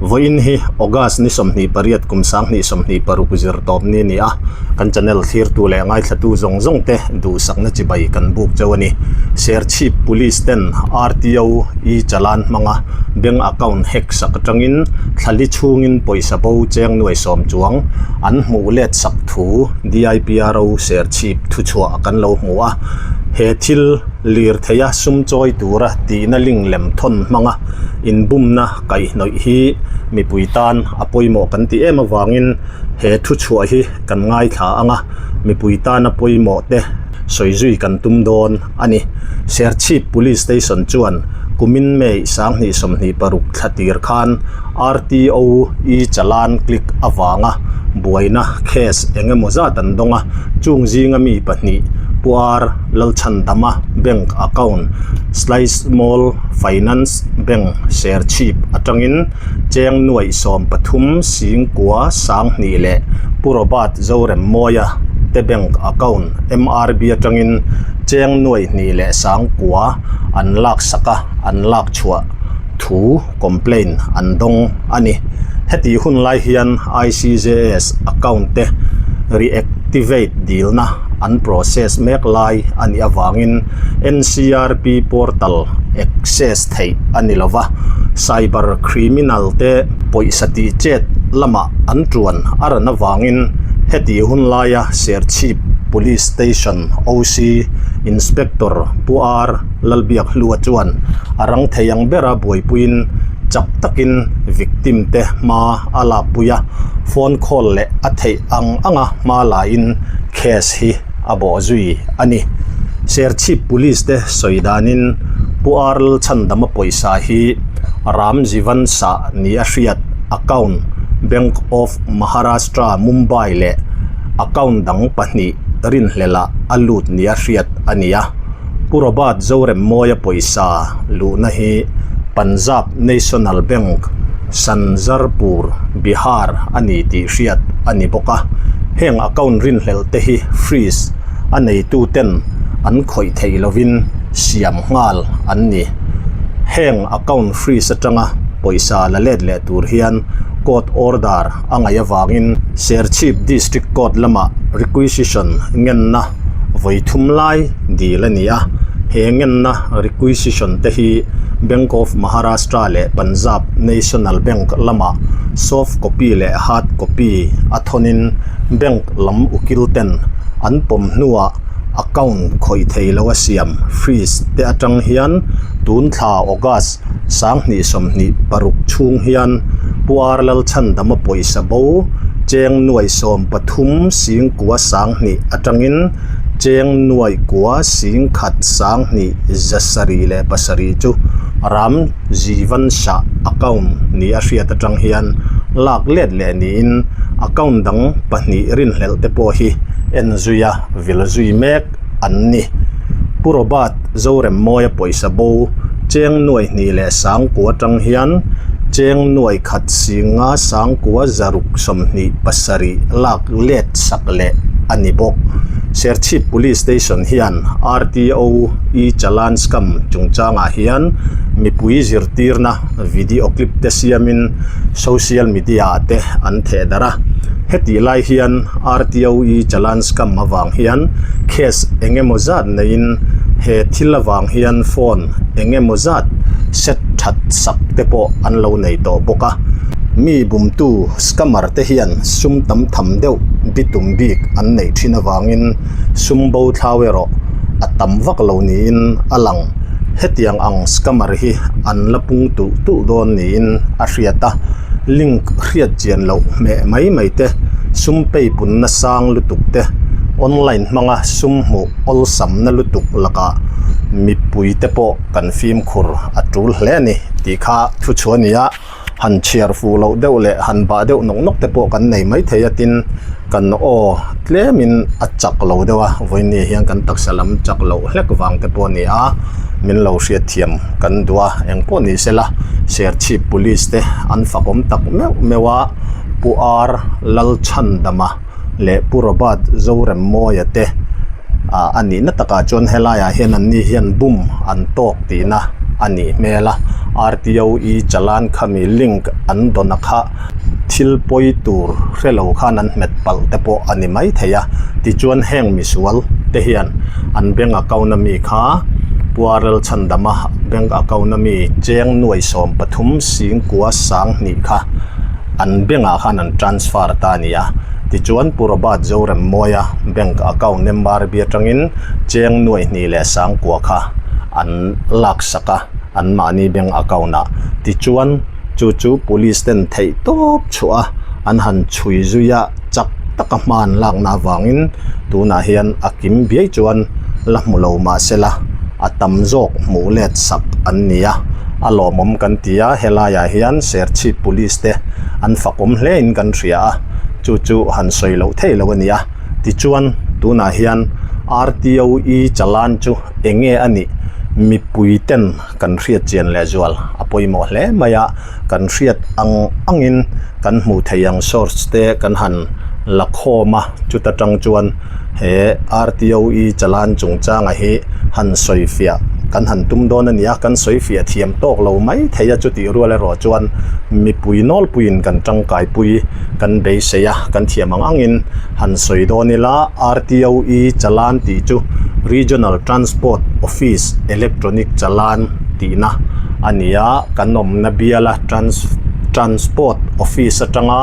Vawiin hi August ni 28 kum 2026 zir tawp ni a ni a, kan channel thlirtu leh ngaithlatu zawng zawng te duhsakna chibai kan buk cheu a ni. Serchhip Police ten RTO e-challan hmanga bank account hack sak atangin thlali chhungin pawisa bo cheng nuai sawm chuang an hmuh let sak thu DIPRO Serchhip thuchhuah kan lo hmu a, he thil lirtheia sum chawi tura tihna link lem thawn hmanga inbumna kaihhnawih hi mipui tan a pawimawh kan tih em avangin he thuchhuah hi kan ngaithla ang a, mipui tana pawimawh te sawi zui kan tum dawn a ni. Serchhip Police Station chuan kumin May 2026 thla tir khan RTO e-challan click avanga buaina case eng emaw zat an dawng a, chung zinga mi pahnih Pu Ar Lalchhandama bank account Slice Small Finance Bank Serchhip atangin cheng nuaih 13 singkua 2000 leh Pu Robert Zoremmawia te bank account MRB atangin cheng nuaih hnih leh sangkua an laksak a, an lak chhuah thu complaint an dawng a ni. Heti hun lai hian ICJS account te reactivate dilna an process mek lai a nih avangin NCRP portal access theih a ni lova, cyber criminal te pawisa tih chet lamah an tuan a ran avangin heti hun laia Serchhip Police Station OC Inspector Pu R Lalbiakhlua chuan a rang thei ang bera buaipuiin chak takin victim te hma a lakpui a, phone call leh a theih ang anga hma laiin case hi a bawh zui a ni. Serchhip Police te sawi danin Pu R Lalchhandama pawisa hi Ram Jivan Sah ni a hriat account Bank of Maharashtra Mumbai leh account dang pahnih rinhlelah a lut ni a hriat a ni a. Pu Robert Zoremmawia pawisa luhna hi Punjab National Bank, Sanjarpur, Bihar a ni tih hriat a ni bawk a. Heng account rinhlelh te hi freeze a neitu ten an khawih theih lovin siam nghal an ni. Heng account freeze atanga pawisa la let leh tur hian court order a ngaih avangin Serchhip District Court lamah requisition ngenna vawi thum lai dil a ni a, he ngenna requisition te hi Bank of Maharashtra leh Punjab National Bank lamah soft copy leh hard copy a thawnin bank lam ukil ten an pawm hnuah account khawih thei lo a siam freeze te atang hian tun thla August 2026 chhung hian Pu R Lalchhandama pawisa bo cheng nuaih 13 singkua 20 atangin cheng nuaih kua 10 20 7 chu Ram Jivan Shah account ni a hriat atang hian lak let leh niin account dang pahnih rinhlelh te pawh hi en zui a vil zui mek an ni. Pu Robert Zoremmawia pawisa bo cheng nuaih hnih leh sangkua atang hian cheng nuaih khat singa sangkua zaruk 27 lak let sak leh a ni bawk. Serchhip Police Station hian RTO e-challan scam chungchangah hian mipui zirtirna video clip te siamin social media ah te an theh darh a. Hetih lai hian RTO e-challan scam avang hian case eng emaw zat neiin he thil avang hian phone eng emaw zat set that sak te pawh an lo nei tawh bawk a. Mi bumtu scammer te hian sum tam tham deuh bitum bik an neih thin avangin sum bo thlau erawh a tam vak lo niin a lang. Hetiang ang scammer hi an la pung tulh tulh dawn niin a hriat a, link hriat chian loh hmeh mai mai te, sum pay punna sang lutuk te, online hmanga sum hmuh awlsamna lutuk lakah mipui te pawh kan fimkhur a tul hle a ni tih kha thuchhuah a ni a. Han chhiar fuh loh deuh leh han bah deuh nawk nawk te pawh kan nei maithei a tin kan aw tlemin a chak lo deuh a vawiin hian kan taksa lam chak loh hlek vang te pawh a ni a min lo hriatthiam kan duh a engpawh ni sela Serchhip police te an fakawm tak meuh meuh a Pu R Lalchhandama leh Pu Robert Zoremmawia te ah a nihna takah chuan helaiah hian anni hian bum an tawk tihna. a nih hmel a RTO e-challan khami link an dawn a kha thil pawi tur hre lo khan an hmet palh te pawh a ni mai thei a tichuan heng misual te hian an bank account ami kha Puarel chhandama bank account ami cheng nuai 13 singkua 2000 kha an bank ah khan an transfer ta a ni a tichuan Pu Robert Zoremmawia bank account MRB atangin cheng nuai hnih leh sangkua kha an lak sak a an mahni bank account ah tichuan chu chu police ten theih tawp chhuah a an han chhui zui a chak taka hma an lakna avangin tunah hian a kim biai chuan la hmu lo mahsela a tam zawk hmuh let sak an ni a a lawmawm kan ti a helaiah hian Serchhip police te an fakawm hle in kan hria a chu chu han sawi loh theih loh a ni a tichuan tunah hian RTO e-challan chu eng nge a nih mipui ten kan hriat chian leh zual a pawimawh hle mai a kan hriat ang angin kan hmuh theih ang source te kan han la khawm a chuta tang chuan he RTO e-challan chungchanga hi han sawi fiah kan han tum dawn a ni a kan sawi fiah thiam tawk lo mai thei a chutih rual erawh chuan mipui nawlpuiin kan tangkai pui kan beisei a kan thiam ang angin han sawi dawn ila RTO e-challan tih chu Regional Transport Office Electronic Challan tihna a ni a kan awmna biala trans Transport Office atanga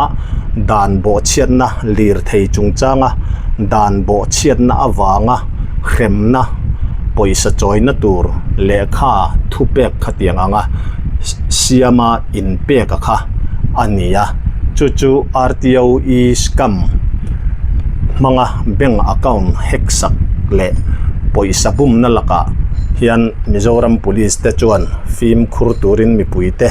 dan bawhchhiatna lirthei chungchanga dan bawhchhiatna avanga hremna pawisa chawina tur lehkha thupek khatiang anga siama inpek a kha a ni a chu chu RTO e-scam hmanga bank account hack sak leh pawisa bumna lakah hian Mizoram Police te chuan fimkhur turin mipui te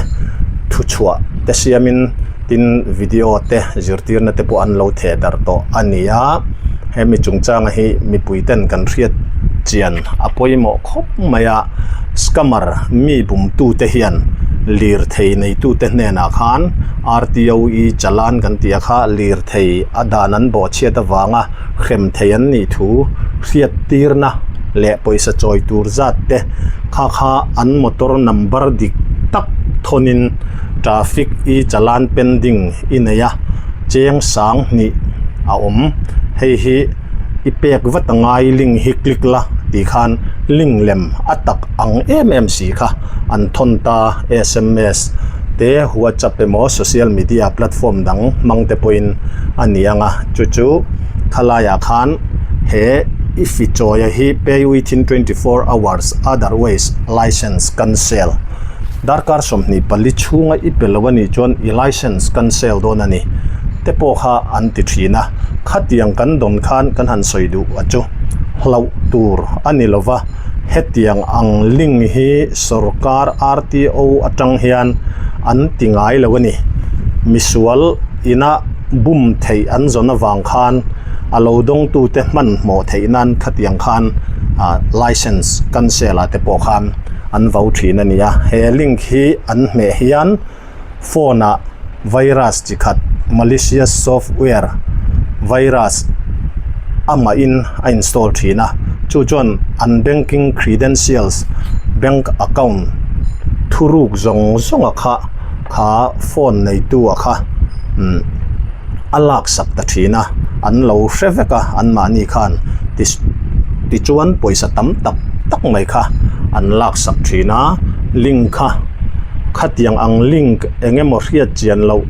thuchhuah te siamin tin video te zirtirna te pawh an lo theh darh tawh a ni a hemi chungchanga hi mipui ten kan hriat chian a pawimawh khawp mai a scammer mi bumtu te hian lirthei neitu te hnenah khan RTO e-challan kan tih a kha lirthei a dan an bawhchhiat avanga hrem thei an nih thu hriat tirna leh pawisa chawi tur zat te kha kha an motor number dik tak thawnin traffic e-challan pending i nei a cheng 2000 a awm hei hi i pek vat a ngai link hi click la tih khan link lem a tak ang em em si kha an thawn ta sms te whatsapp emaw social media platform dang hmang te pawhin a ni ang a chu chu khalaiah khan he i fi chawia hi pay within 24 hours otherwise licence cancel darkar 24 chhunga i pe lo a nih chuan i licence cancel dawn a ni te pawh kha an ti thin a khatiang kan dawn khan kan han sawi duh a chu hlauh tur a ni lova hetiang ang link hi sorkar RTO atang hian an ti ngai lo a ni misual ina bum theih an zawn avang khan a lo dawngtu te hmanhmawh theih nan khatiang khan ah licence cancel ah te pawh khan an vo thin a ni a he link hi an hmeh hian phone ah virus chi khat malicious software virus amah in a install thin a chu chuan an banking credentials bank account thuruk zawng zawng a kha kha phone neitu a kha umm a lak sak ta thin a an lo hre vek a an mahni khan ti tichuan pawisa tam tak tak mai kha an lak sak thin a link kha khatiang ang link eng emaw hriat chian loh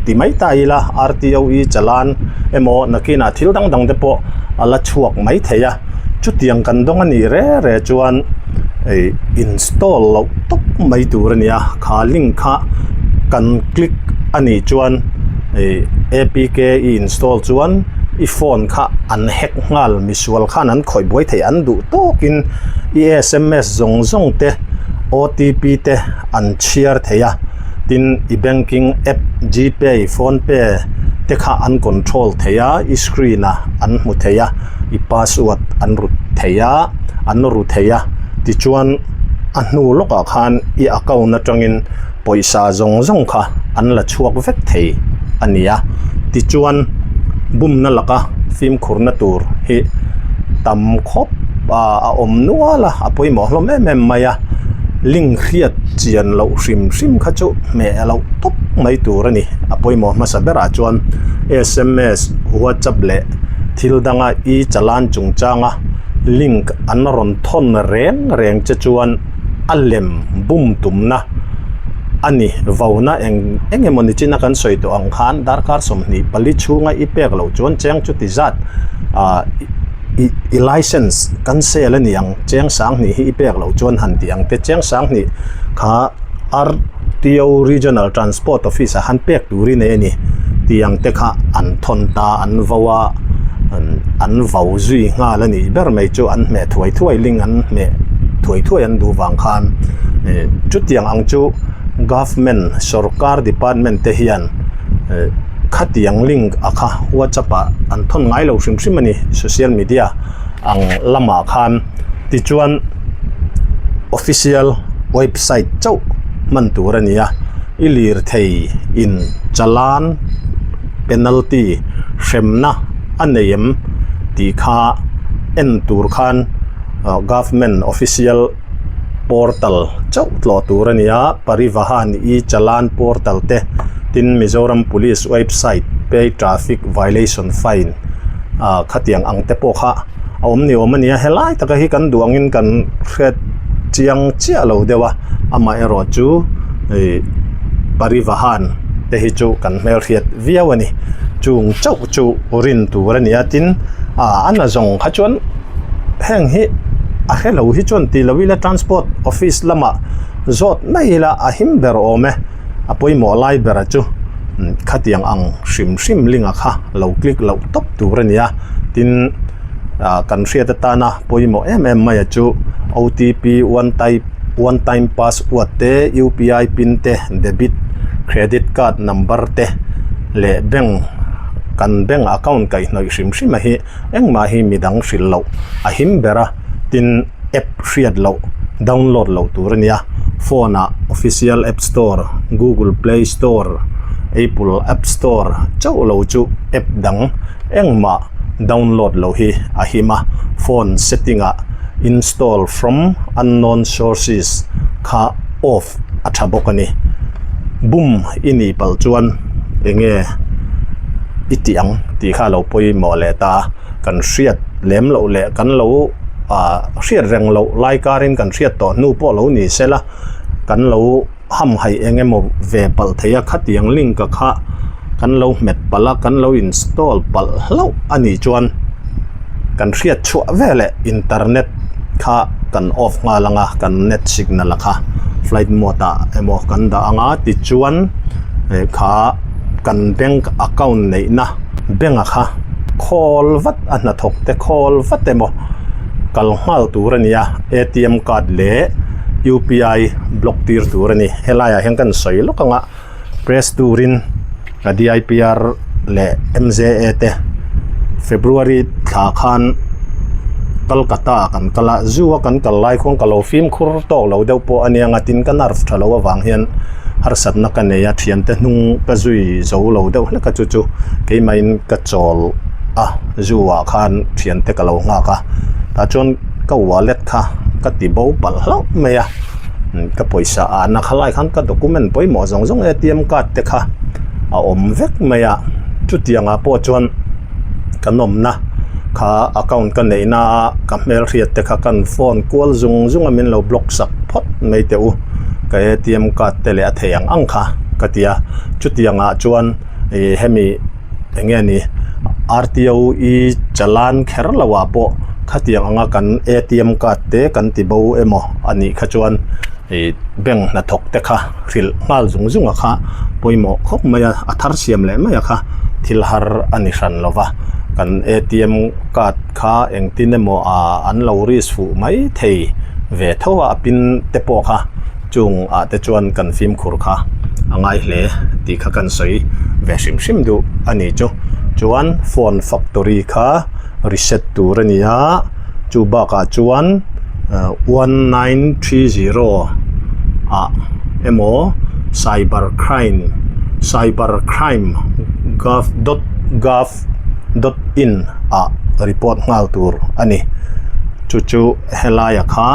ti mai ta ila RTO e-challan emaw nakinah thil dang dang te pawh a la chhuak mai thei a chutiang kan dawng a nih re re chuan ih install loh tawp mai tur a ni a kha link kha kan click a nih chuan ih apk i install chuan i phone kha an hack nghal misual khan an khawih buai theih an duh tawkin i sms zawng zawng te otp te an chhiar thei a tin i banking app gpay phonepe te kha an control thei a i screen ah an hmu thei a i password an ru thei a an ru thei a tichuan a hnu lawkah khan i account atangin pawisa zawng zawng kha an la chhuak vek thei a ni a tichuan bumna laka fimkhurna tur hi tam khawp a a awm nual a a pawimawh hlawm em em mai a. Link hriat chian loh hrim hrim kha chu hmeh loh tawp mai tur a ni. A pawimawh hmasa berah chuan sms, WhatsApp leh thil danga i chalan chungchanga link an rawn thawn reng reng che chuan a lem bum tumna a ni. Vauna eng eng emaw nichina kan sawi tawh ang khan darkar 24 chhunga i pek loh chuan cheng chuti zat ah I i license cancel a ni ang cheng 2000 hi i pek loh chuan han tih ang te cheng 2000 kha RTO Regional Transport Office ah han pek turin nei a ni tih ang te kha an thawn ta an vo a an vo zui nghal a nih ber mai chu an hmeh thuai thuai link an hmeh thuai thuai an duh vang khan eh chutiang ang chu government sorkar department te hian eh khatiang link a kha whatsapp ah an thawn ngai lo hrim hrim a ni social media ang lamah khan tichuan official website chauh hman tur a ni a i lirthei in chalan penalty hremna a nei em tih kha en tur khan government official portal chauh tlawh tur a ni a Parivahan e-challan portal te tin Mizoram Police website pay traffic violation fine ah khatiang ang te pawh kha a awm ni awm a ni a helai taka hi kan duh angin kan hriat chiang chiah lo deuh a amaherawh chu ih Parivahan te hi chu kan hmelhriat viau a ni chung chauh chu rin tur a ni a tin ah a nazawng kha chuan. Heng hi a hre lo hi chuan tih lo ila transport office lamah zawt mai ila a him ber awm e a pawimawh lai bera chu khatiang ang hrim hrim linga kha lo click loh tawp tur a ni a tin ah kan hriat atana pawimawh em em mai a chu otp one type one time password te upi pin te debit credit card number te leh bank kan bank account kaihhnawih hrim hrim a hi. Engmah hi midang hrilh loh a him ber a, tin app hriat loh download loh tur a nia. Phone ah official app store, Google Play Store, Apple App Store chauh lo chu app dang engmah download loh hi a him a. Phone setting ah install from unknown sources kha off a tha bawk a ni. Bum i nih palh chuan enge i tih ang tih kha a lo pawimawh leh ta a, kan hriat lem loh leh kan lo ah hriat reng loh lai karin kan hriat tawh hnu pawh lo ni se la kan lo hamhaih eng emaw ve palh thei a khatiang link a kha kan lo hmet palh a kan lo install palh hlauh a nih chuan kan hriat chhuah veleh internet kha kan off nghal ang a kan net signal a kha flight mode ah emaw kan dah ang a tichuan eh kha kan bank account neihna bank a kha khawl vat a hnathawk te khawl vat emaw kal nghal tur a ni a A_T_M card leh U_P_I block tir tur a ni helai ah hian kan sawi lawk ang a. Press turin a DIPR leh MJA te February thla khan Kolkata ah kan kal a, zoo a kan kal lai khuan ka lo fimkhur tawk lo deuh pawh a nia nga tin ka nerve tha lo avang hian harsatna ka nei a, thiante hnung ka zui zo lo deuh hlek a chu chu keimahin ka chawl a zoo ah khan thiante ka lo nghak a tah chuan ka wallet kha ka ti bo palh hlauh mai a. Ka pawisa ahna kha lai khan ka document pawimawh zawng zawng A_T_M card te kha a awm vek mai a chutiang ah pawh chuan ka nawmna kha account ka neih na a ka hmelhriat te kha kan phone kual zung zung a min lo block sak phawt mai teh u ka A_T_M card te leh a thei ang ang kha ka ti a chutiang ah chuan ih hemi eng nge ni R_T_O i chalan kher lo ah pawh khatiang anga kan A_T_M card te kan ti bo emaw a nih kha chuan ih bank hnathawk te kha hrilh nghal zung zung a kha pawimawh khawp mai a a thar siam leh mai a kha thil har a ni hran lo va kan A_T_M card kha engtin emaw ah an lo risk fuh mai thei ve tho a a pin te pawh kha. Chung ah te chuan kan fimkhur kha a ngai hle tih kha kan sawi ve hrim hrim duh a ni chu. Chuan phone factory kha reset tur a ni a, chu bakah chuan 1930 ah emaw cyber crime cyber crime gov dot gov dot in ah report nghal tur a ni. Chu chu. Helai a kha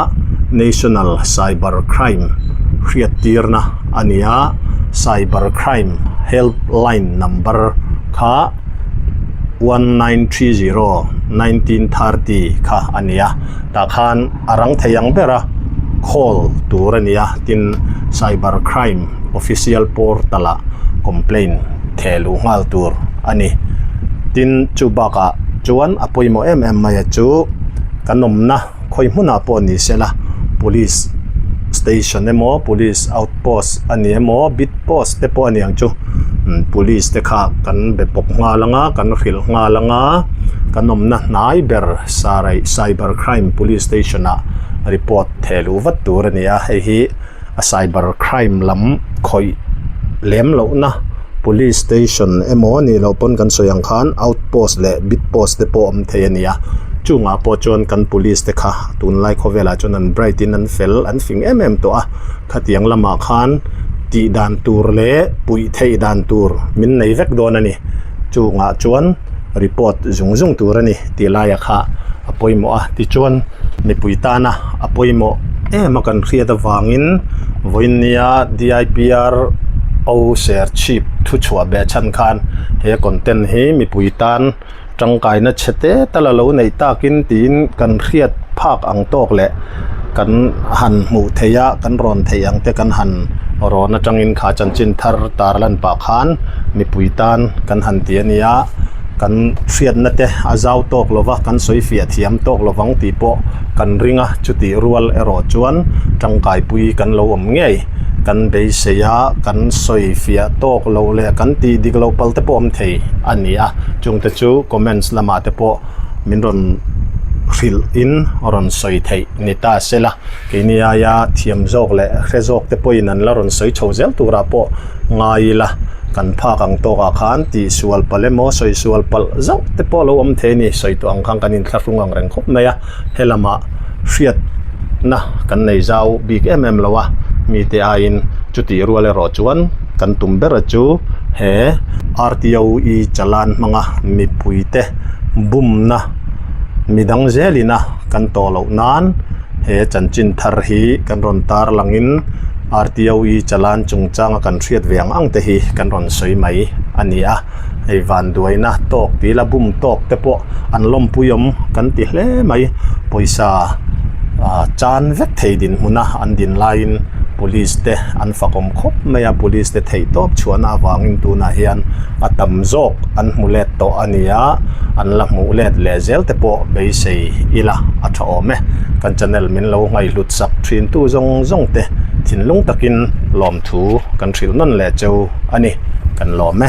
National Cyber Crime hriattirna a ni a, Cyber Crime Helpline number kha 1930 1930 kha a ni a, tah khan a rang thei ang ber a call tur a ni a, tin Cyber Crime Official Portal ah complaint theh luh nghal tur a ni. Tin chu bakah chuan a pawimawh em em mai a chu kan awmna khawi hmunah pawh ni se la police station emaw police outpost a ni emaw beat post te pawh a ni ang chu police te kha kan be pawp nghal ang a kan hrilh nghal ang a kan awmna hnai ber sarai cyber crime police station ah report theh luh vat tur a ni a hei hi a cyber crime lam khawih lem lohna police station emaw a nih loh pawn kan sawi ang khan outpost leh beat post te pawh awm thei a ni a chungah pawh chuan kan police te kha tunlai khawvelah chuan an bright in an fel an fing em em tawh a khatiang lamah khan tih dan tur leh puih theih dan tur min nei vek dawn a ni chungah chuan report zung zung tur a ni tih laia kha a pawimawh a tichuan mipui tana a pawimawh em a kan hriat avangin vawiin nia D_I_P_R O Serchhip thuchhuah beh chhan khan he content hi mipui tan tangkaina chhe te tal a lo neih takin tiin kan hriat phak ang tawk leh kan han hmuh theih a kan rawn theih ang te kan han rawn atangin kha chanchin thar tar lan pah khan mipui tan kan han ti a nia kan hriatna te a zau tawk lo va kan sawi fiah thiam tawk lo vang tih pawh kan ring a chutih rual erawh chuan tangkaipui kan lo awm ngei kan beisei a kan sawi fiah tawk loh leh kan tih dik loh pal te pawh awm thei a ni a chungte chu comments lamah te pawh min rawn hrilh in rawn sawi theih ni ta se la keini aia thiam zawk leh hre zawk te pawhin an la rawn sawi chho zel turah pawh ngai ila kan phak ang tawkah khan tih sual palh emaw sawi sual palh zauh te pawh a lo awm thei a ni sawi tawh ang khan kan inthlahrung ang reng khawp mai a helamah hriatna kan nei zau bik em em lo a mite aiin chutih rual erawh chuan kan tum ber a chu he R_T_O_E chalan hmanga mipuite bumna midang zelina kan tawh loh nan he chanchin thar hi kan rawn tar langin R_T_O_E chalan chungchanga kan hriat ve ang ang te hi kan rawn sawi mai a ni a hei vanduaina tawk tih ila bum tawk te pawh an lawmpui awm kan ti hle mai pawisa ah chan vek thei dinhmuna an din laiin police te an fakawm khawp mai a police te theih tawp chhuahna avangin tunah hian a tam zawk an hmu let tawh a ni a an la hmuh let leh zel te pawh beisei ila a tha awm e kan channel min lo ngaihhlut sak thin tu zawng zawng te thinlung takin lawmthu kan hrilh nawn leh cheu a ni kan lawm e.